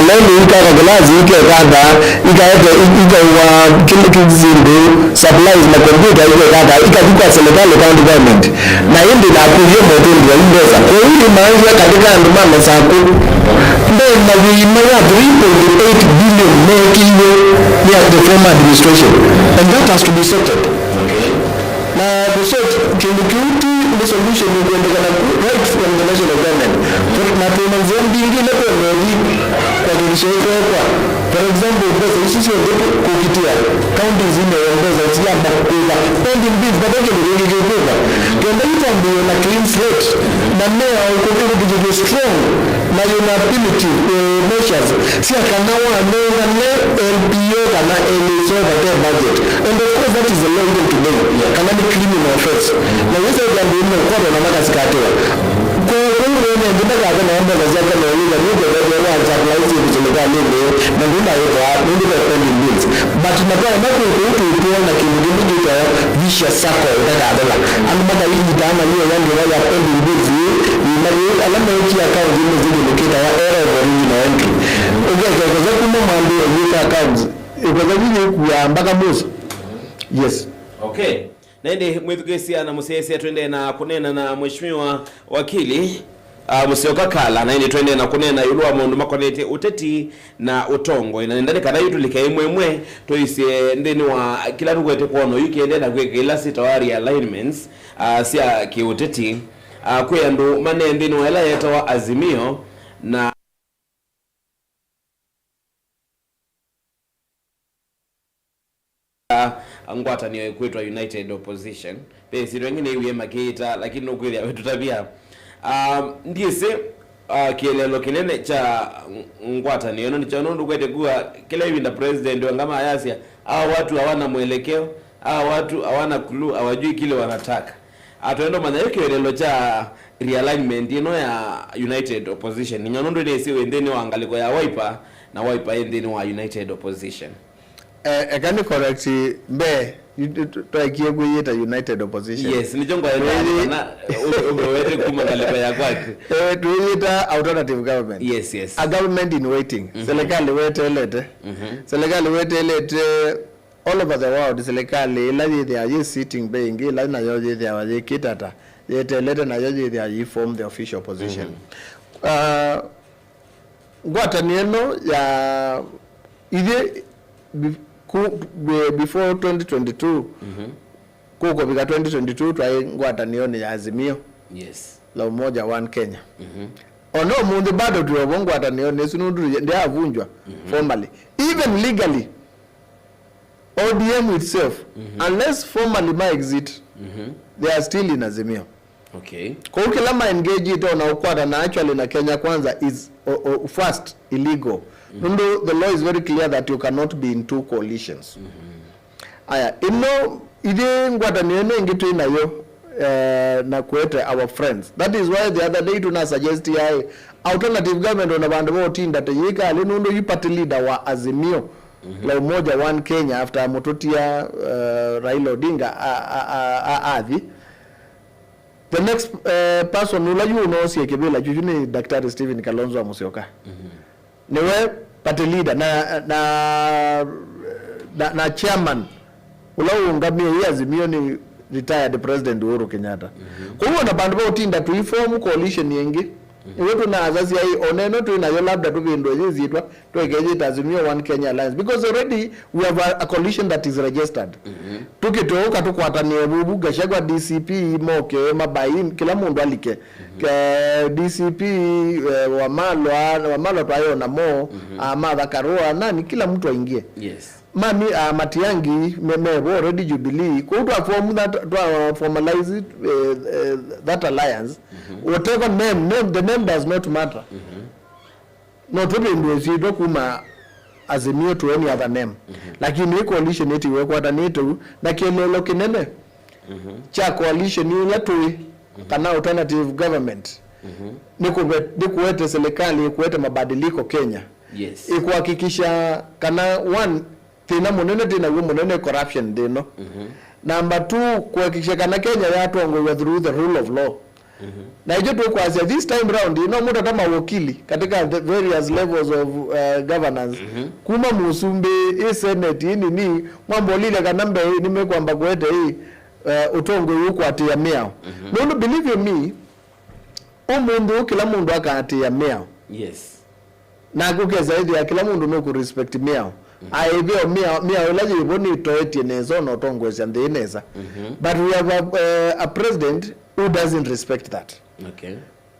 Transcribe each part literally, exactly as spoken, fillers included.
Leni ikaka glass, ikekata, ikaete, ikauwa kĩndũ kĩsindũ, supplies, makompyuta, ikekata, ikathi kwa serikali, county government. Na ĩndĩ nakũlya motũndĩa i mbesa. Kwoou nĩmaanzia katĩ ka andũ ma Masakũ. Mbee mawĩima ya three point eight billion meekĩiwe nĩ the former administration. And that has to be sorted. Na kũsort kĩndũ kĩu ti nĩ solution ĩkwendekana ku right from the national government. Na twĩna nzĩa mbingĩ ila twenda ũthi kuhakikisha ĩkwekwa. For example, mbesa isu syonthe kũkitĩa counties inewe mbesa isi ya makũkũĩva pending bills, vate kĩndũ kĩngĩ kĩkũĩva. Twenda itambĩĩe na clean slate na mea ũkũkĩvĩtĩkĩtw'e strong na unability, eh, measures sya kana wanengane L P O kana L S O vate budget. And of course, that is the law even today. Kana nĩ criminal offense. Na yĩsa ĩtambĩĩe na ũkwatwa na makasikatĩwa. Kwa kweli wene ndakathe na mbesa syake na ũlĩva nĩ kwenda wa supply syĩndũ serikali nĩ na ndũ na ĩtwa nĩ ndũ kwa pending bills. But matwae makũkũ tũtwona kĩndũ kĩngĩ kĩtawa vicious circle ĩtakathela. Andũ makaitana hiyo yandu ya pending bills ĩ, ĩ, na ĩ, ala mekia account nĩ zĩndũ kĩtawa error of original entry. Ũkekekeza kuma mwambĩĩo wĩka account, ĩkoza vinya ĩkuaa mpaka mwisho. Yes. Okay. Na ĩndĩ mwĩthukĩĩsya na mũsyaĩĩsya, twendee na kũneena na Mheshimiwa Wakili, ah, Musyoka Kala, na ĩndĩ twendee na kũneena ĩũlũ wa maũndũ makonetye ũteti na ũtongoi. Na nenda nĩ kana yu tũlike ĩmwe ĩmwe, tũisye nthĩnĩ wa kĩla tũkwete kwona yu kĩendee na kwĩka ila syĩtawa realignments, ah, sya kĩũteti, ah, kwĩ andũ mane nthĩnĩ wa ĩla yetawa Azimio, na ngwatanĩo ĩkwĩtwa United Opposition. Ve ĩsyĩtwa ĩngĩ nĩw'ĩe makĩĩta, lakini nũkwĩthĩa wĩtũtavya. Um, ndyĩsĩ, uh, kĩeleelo kĩnene kya ng-, ngwatanĩo ĩno nĩ kyaũ, nũndũ kwete kuwa kĩla ĩvinda president wa ngama ayasya, "Hawa watu hawana mwelekeo, hawa watu hawana clue, hawajui kile wanataka." Atwenda ũmanya yu kĩeleelo kya realignment ĩno ya United Opposition. Nĩnya nũndũ nĩsĩ wĩ nthĩnĩ wa ngalĩko ya Wiper, na Wiper ĩ nthĩnĩ wa United Opposition. Eh, eka nĩ correct mbee, yu-, tu-, tu-, twaekie kwĩyĩta United Opposition. Yes, nĩkyo ngwaenda. Twĩyĩ- kana ũ-, ũmewete kuma ngalĩko ya kwaku. Eh, twĩyĩta alternative government. Yes, yes. A government in waiting. Mhm. Serikali wetelete. Mhm. Serikali wetelete all over the world, serikali ĩla yĩthĩawa yĩ sitting ve ĩngĩ, ĩla nayo yĩthĩawa yĩkĩte ata, yetelete nayo yĩthĩawa yĩ form the official opposition. Mhm. Uh, ngwatanĩo ĩno ya ithyĩ be-, ku-, be-, before twenty twenty-two, mhm, kũkũvika twenty twenty-two twaĩ ngwatanĩonĩ ya Azimio, yes, la Umoja One Kenya. Mhm. Ona ũmũnthĩ bado twĩ ovo ngwatanĩonĩ ĩsu nũndũ ndyaavunjwa, mhm, formally. Even legally, O D M itself, mhm, unless formally ma exit, mhm, they are still in Azimio. Okay. Kwoou kĩla ma engage ĩte ona ũkwatana actually na Kenya Kwanza is o, o, first illegal. Mhm. Nũndũ the law is very clear that you cannot be in two coalitions. Mhm. Aya, ĩno ithyĩ ngwatanĩo ĩno ĩngĩ twĩ nayo, eh, na kũete our friends. That is why the other day tuna suggest yaĩ alternative government ona vandũ va ũtinda tũyĩkalĩ nũndũ yu party leader wa Azimio, mhm, la Umoja One Kenya after mũtũtia, eh, Raila Odinga a, a, a, a, athi. The next, eh, person ũla yu ũnoosie kĩvĩla kyũ yu nĩ Daktari Stephen Kalonzo wa Musyoka. Mhm. Nĩwe party leader na, na, na, na chairman ũla ũũngamĩe ĩ Azimio nĩ retired President Uhuru Kenyatta. Mhm. Kwoou ona vandũ va ũtinda tũiform coalition ĩngĩ, mhm, nĩw'o tũnaasasya ĩ, ona ĩno twĩ nayo labda tũvĩndũe yĩsyĩtwa, twĩkeyĩta Azimio One Kenya Alliance, because already we have a, a coalition that is registered. Mhm. Tũkĩte ũka tũkwatanĩe vuvu, Gachagua D C P, moke, mabai, kĩla mũndũ alike. Mhm. Ke-, D C P, eh, Wamalwa, Wamalwa twayo namo, mhm, ah, Martha Karua, nani, kila mtu aingie. Yes. Mami, ah, Matiang'i, me, me vo already Jubilee. Kwoou twa form that, twa formalize, eh, eh, that alliance. Mhm. Whatever name, name, the name does not matter. Mhm. No tũvĩndũe syĩtwa kuma Azimio to any other name. Mhm. Lakini ĩ coalition ĩtiwe ĩkwatanĩte ũu, na kĩeleelo kĩnene, mhm, kya coalition ĩla tũĩ, mhm, kana alternative government, mhm, nĩ kũve-, nĩ kũete serikali ĩkũete mabadiliko Kenya. Yes. Ĩkũhakikisha kana one, thĩna mũnene twĩ naw'o mũnene corruption thĩ ĩno. Mhm. Number two, kũhakikisha kana Kenya yatongoew'a through the rule of law. Na ĩkyo tũkwasya this time round, no mũtata mawakili katika the various levels of uh, governance. Kuma mũsumbĩ, ĩ senate, ĩ nini, mwambolile kana mbee nĩmekwamba kũete ĩ uh, ũtongoi ũkwatĩa mĩao. Nũndũ believe you me, ũmũnthĩ ũũ kĩla mũndũ akaatĩa mĩao. Yes. Na kũkesa ĩthĩa kĩla mũndũ nũkũ respect mĩao. Aĩveo mĩao, mĩao ĩla yĩvo nĩtoetye nesa na ũtongoesya nthĩ nesa. But we have a, uh, a president who doesn't respect that. Okay.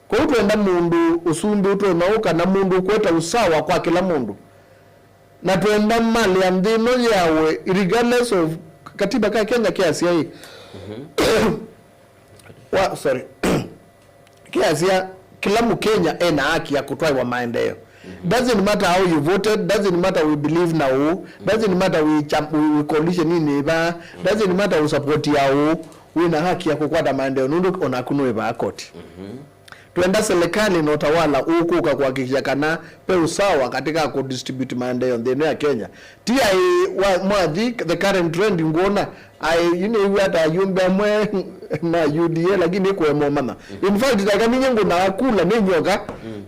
Kwoou twenda mũndũ ũsumbĩ ũtonya ũka na mũndũ ũkweta usawa kwa kĩla mũndũ. Na twenda mali ya nthĩ ĩno yawe regardless of katiba ka Kenya kĩasya ĩ. Wa, sorry. Kĩasya kĩla Mkenya ena haki ya kũtwaĩwa maendeeo. Doesn't matter how you voted, doesn't matter we believe na ũ, doesn't matter we, cham- we, we coalition ini va, doesn't matter we support ya ũ, wĩna haki ya kũkwata maendeeo nũndũ onaku nũĩvaa koti. Twenda serikali na utawala ũkũka kuhakikisha kana pe usawa katika kudistribute maendeeo nthĩ ĩno ya Kenya. Ti ai wa mwathi the current trend nguona ai yu nĩ yu ata ayumbe amwe ma U D A lakini kwe momana. In fact, taka ninye nguna kula nĩ nyoka.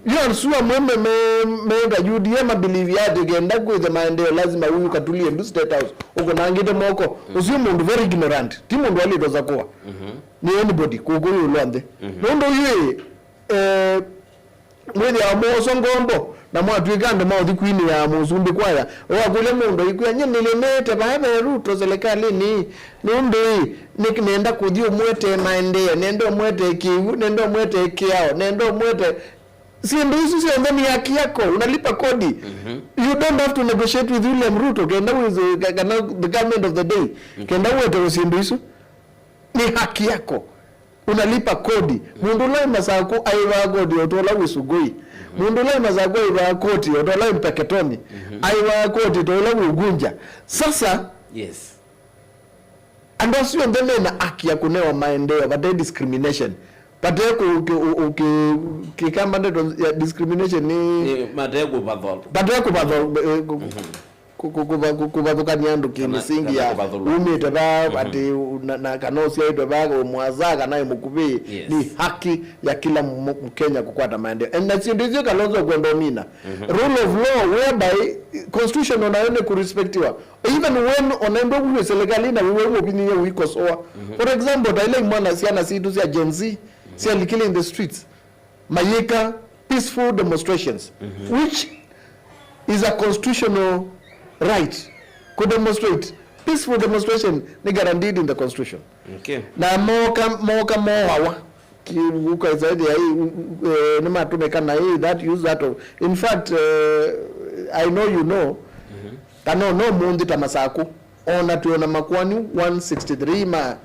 Yu ansu amwe me me me ta U D A ma believe ya ati kenda kwĩthe maendeeo lazima huyu katulie ndu State House. Ukunangite moko. Ucio mũndũ very ignorant. Ti mũndũ alitoza kuwa. Nĩ anybody kũkũ ĩũlũ wa nthĩ. Nũndũ yu ĩ, eh, mwĩthĩawa mwoso ngombo na mwatw'ĩka andũ ma ũthi kwinĩaa mũsumbĩ kwaya, wakũlya mũndũ aikwĩa, "Nyie nĩlemete vaa ve Ruto serikalini, nũndũ ĩ, nĩ nenda kũthi ũmwetee maendeeo, nenda ũmwetee kĩw'ũ, nenda ũmwetee kĩao, nenda ũmwetee." Syĩndũ isu syonthe ni haki yako, unalipa kodi. You don't have to negotiate with William Ruto kenda wĩsĩ, ka- kana the government of the day kenda uetewe syĩndũ isu. Ni haki yako. Unalipa kodi. Mũndũ ũla wĩ Masaku aĩvaa kodi o ta ũla wĩ Sugoi. Mũndũ ũla wĩ Masaku aĩvaa koti o ta ũla wĩ Mpeketoni. Aĩvaa koti ta ũla wĩ Ugunja. Sasa, yes, andũ asu onthe mena haki ya kũnewa maendeeo, vate discrimination. Vate kũ- kĩ- ũ- ũ- kĩ- kĩkamba ndeto ya discrimination ni Ni mate kũvathol. Vate kũvatho- eh, kũ- kũ- kũ- kũva- kũ- kũvathũkania andũ kĩmĩsingi ya kũvathũlwa. Umĩte va atĩ na- na kana ũsyaĩtwe va mwasa kana ĩ mũkuvĩ. Yes. Ni haki ya kila Mkenya kũkwata maendeeo. And na syĩndũ icio Kalonzo kwenda ũmina. Rule of law whereby constitution onayo nĩ kũrespectiwa. Even when onaendwa kuwe serikali na wewe mũvinyiye uikosoa. For example, ta ile mwana syana situ sya Gen Z syalikile in the streets. Mayĩka peaceful demonstrations, which is a constitutional right. Ku demonstrate, peaceful demonstration ni guaranteed in the constitution. Okay. Na moka moka moawa ki ukaisa ĩthĩa ĩ, eh, nĩ matũmĩka na ĩ that use that of, in fact, eh, I know you know kana no mũnthĩ ta Masaku ona twĩona makwani one sixty-three ma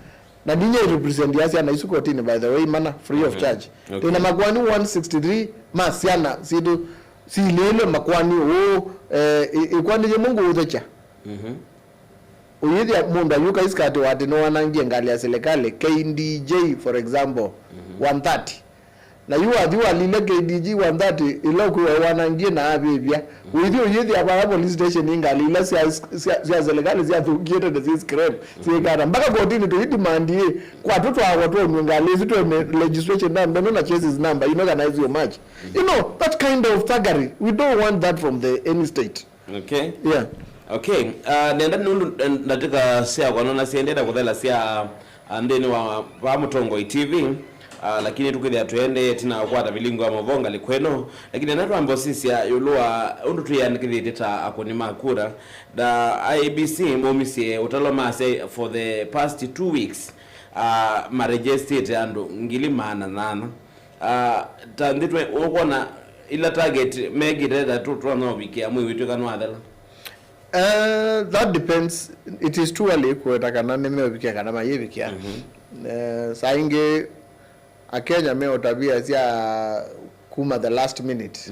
Na ndinya represent ya syana isu kotini, by the way, mana free of charge. Okay. Twĩna makwani one sixty-three ma syana situ sililwe makwani uu, eh, i- ikwani yimwe nguuthekya. Uyithia mundu ayuka isikati wati niwanangie ngali ya serikali, K D J, for example, one thirty. Na yu wathi walile K D G one thirty ila ũkwĩwa wanangie na avĩvya. Ũithi ũyĩthĩa vaya police station nĩ ngalĩ ila sya, sya, sya serikali syathũkie tene syĩ scrap, syĩkana. Mpaka kotini tũidimandi ĩ, kwa tũtwawa twonw'e ngalĩ isu twene registration number ĩno na chassis number ĩno kana ĩsio match. You know, that kind of thuggery, we don't want that from the any state. Okay. Yeah. Okay. Uh, nenda nundu eh, ndatĩka sya kwanona siendete kũthela sya ah, nthĩnĩ wa vaa Mũtongoi T V, ah, lakini tũkĩthĩa tũendee ĩtina wa kũkwata vilingo ya mũvoo ngalĩko ĩno. Lakini ena twambe ũsisya ĩũlũ wa ũndũ twĩyandĩkĩthĩtye ta akũni ma kura, na I E B C maumisye ũtalo masya for the past two weeks, ah, maregistrate andũ ngili maana nana. Ah, ta nthĩ twe- ũkwona ila target mekĩte ta tũ- tũtonya ũvikĩa mwei wĩtw'ĩka nĩwathela? Uh, that depends. It is too early kuweta kana nimevikia kana mayivikia. Uh, saa ingi Akenya me utabia cia kuma the last minute.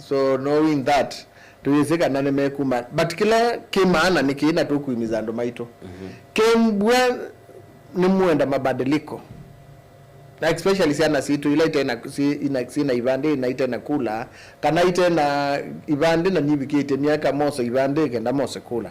So knowing that, tuwisi kana nimekuma, but kila kimaana ni kina tukuimiza andu maitu. Kembwa ni mwenda mabadiliko. Na especially syana situ ila itena si- ina- sina ivandĩ na itena kula, kana itena ivandĩ na nivikĩte miaka mose ivandĩ kenda mose kula.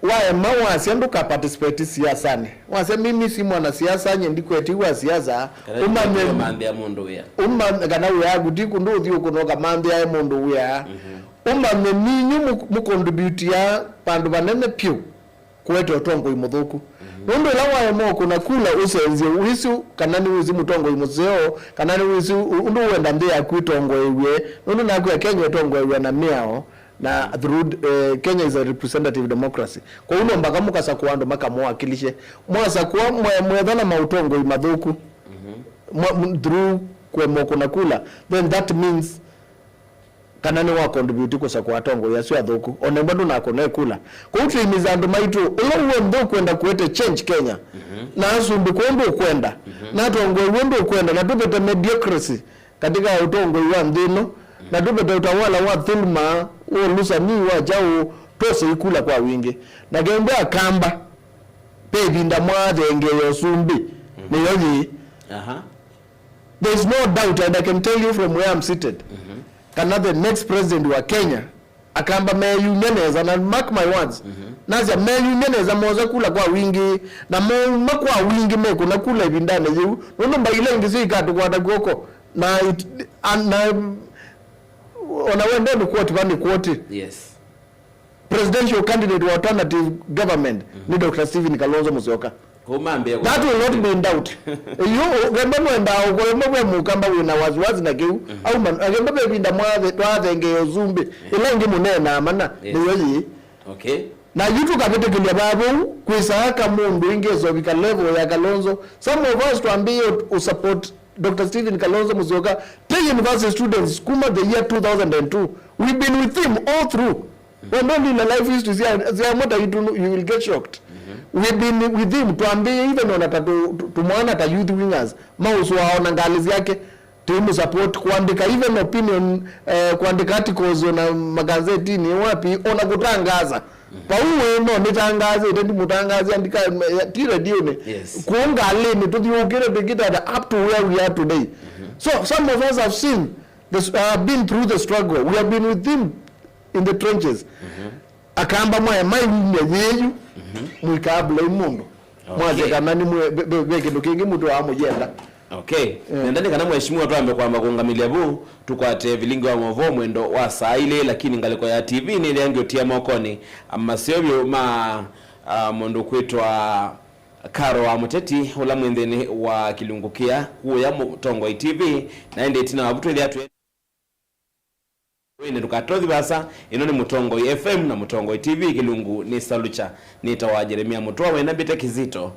Waema wasya ndũka participate siasanĩ. Wasya, "Mimi si mwanasiasa, nye ndikwetiwa siasa." Kana ũmanye ndũkũmanthĩa mũndũ wĩa. Ũma-, kana wĩa waku ti kũndũ ũthi ũkũnoka manthĩae mũndũ wĩa. Mhm. Ũmanye ninyu mũ-, mũcontributia vandũ vanene vyũ kũete ũtongoi mũthũku. Mhm. Nũndũ ĩla waema ũkũna kula ũsenzye wĩsĩ kana nĩwĩsĩ mũtongoi mũseo, kana nĩwĩsĩ ũ-, ũndũ wenda nthĩ yaku ĩtongoew'e, nũndũ naku ya Kenya ĩtongoew'a na mĩao, na through, eh, Kenya is a representative democracy. Kwoou no mpaka mũkasakũa andũ makamũwakilishe. Mwasakũa mwe-, mwethana maũtongoi mathũku, mhm, mwa-, m-, through kũema ũkũna kula, then that means kana nĩwa contribute kũsakũa atongoi asu athũku, o na ĩmwe ndũnakũna ĩkula. Kwoou twĩmĩza andũ maitũ, ũla w'onthe ũkwenda kũete change Kenya, mhm, na asumbĩ kũndũ ũkwenda, mhm, na atongoi w'onthe ũkwenda, na tũvete mediocracy katika ũtongoi wa nthĩ ĩno, na tũvete ũtawala wa thuluma, wa ũlusani, wa kyaũ, twose ikula kwa wingĩ. Na kembwe Akamba, ve ĩvinda mwathengeea ũsumbĩ, mhm, nĩyo yĩĩ. Aha. There is no doubt, and I can tell you from where I'm seated, mhm, kana the next president wa Kenya, Akamba meyumya nesa, na mark my words, mhm, nasya meyumya nesa, mosa kula kwa wingĩ, na mauma kwa wingĩ mekũna kula ĩvindanĩ yĩu, nũndũ mbaĩ ila ingĩ syo ikatũkwata kw'oko, na it-, a-, na, ona wenda nĩ quote va nĩ quote. Yes. Presidential candidate wa alternative government, mhm, nĩ Doctor Stephen Kalonzo Musyoka. Kũu mambĩa. That will not be in doubt. Yu, kembe mwenda ũkũlũma ve Mũkamba wĩna wasiwasi na kĩu. Mhm. Auma, kembe ve ĩvinda mwathe, twathengee ũsumbĩ. Eh. Ĩla ĩngĩ mũneenaa mana, yes, nĩyo yĩĩ. Okay. Na yu tũkavĩtũkĩlya vaa vau, kwĩsaa ka mũndũ ingĩ ĩsovika level ya Kalonzo. Some of us twambĩĩe ũ-, ũ-, support Doctor Stephen Kalonzo Musyoka, the university students kuma the year two thousand and two. We've been with him all through. Wendo lila life history sya, sya mũta itu, you will get shocked. Mhm. We've been with him, twambĩĩe even ona ta tu-, tu-, tumwana ta youth wingers, mausũa ona ngalĩ syake, tũimũsupport, kũandĩka even opinion, eh, kũandĩka articles ona magazetinĩ, wapi, ona kũtangaza. Vau we no nĩtangaasĩte, ndimũtangaasĩa, ndika-, ti redionĩ. Yes. Kũu ngalĩnĩ tũthiũũkĩte twĩkĩte ata up to where we are today. Mhm. So some of us have seen this, uh, been through the struggle. We have been with him in the trenches. Mhm. Akamba mwae maiumya yĩyu, mhm, mũikablei mũndũ. Okay. Mwasye kana nĩ mwe-, ve, ve, ve kĩndũ kĩngĩ mũtũ wa mũyenda. Okay. Eh. Nenda nĩ kana mheshimiwa twambe kwamba kũngamĩlya vu, tũkwate vilingi wa maũvoo mwendo wa saa ilĩ, lakini ngalĩko ya T V nĩ ĩleange ũtia mokonĩ, a, maseo vyũ ma, a, mũndũ kwĩtwa Karo wa Mũteti, ũla mwĩ nthĩnĩ wa kĩlungu kĩa Kuya Mũtongoi T V, na ĩndĩ ĩtina wa vu twĩthĩa twĩ Wĩne ndũkatothi vasa, ĩno nĩ Mũtongoi F M na Mũtongoi T V, kĩlungu nĩ Salucha. Nĩtawa Jeremia Mũtũa, wĩna mbĩte Kizito,